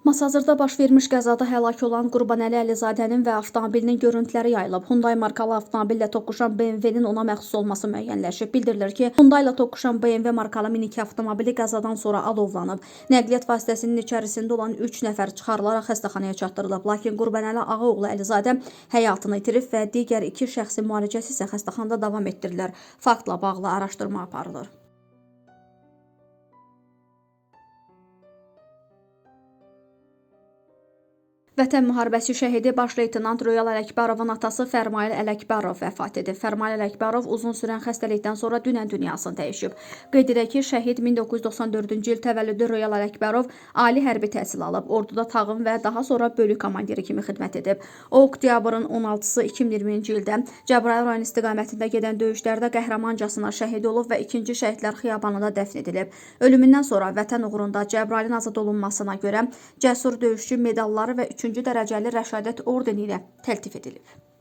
Masazırda baş vermiş qəzada həlak olan Qurbanəli Əlizadənin və avtomobilinin görüntüləri yayılıb. Hyundai markalı avtomobillə toqquşan BMW-nin ona məxsus olması müəyyənləşib. Bildirilir ki, Hyundai ilə toqquşan BMW markalı minik avtomobili qəzadan sonra alovlanıb. Nəqliyyat vasitəsinin içərisində olan 3 nəfər çıxarılaraq xəstəxanaya çatdırılıb. Lakin Qurbanəli Ağaoğlu Əlizadə həyatını itirib və digər 2 şəxsin müalicəsi isə xəstəxanada davam etdirilir. Faktla bağlı araşdırma aparılır. Vətən müharibəsi şəhidi baş leytenant Royal Ələkbərovun atası Fərmail Ələkbərov vəfat edib. Fərmail Ələkbərov uzun sürən xəstəlikdən sonra dünən dünyasını dəyişib. Qeyd edək ki, şəhid 1994-cü il təvəllüdlü Royal Ələkbərov ali hərbi təhsil alıb. Orduda tağım və daha sonra bölük komandiri kimi xidmət edib. O, oktyabrın 16-sı 2020-ci ildə Cəbrayıl rayonu istiqamətində gedən döyüşlərdə qəhrəmancasına şəhid olub və 2-ci Şəhidlər Xiyabanında dəfn edilib. Ölümündən sonra vətən uğrunda Cəbrayılın azad olunmasına görə cəsur döyüşçü medalları və 3-cü dərəcəli Rəşadət ordeni ilə təltif edilib.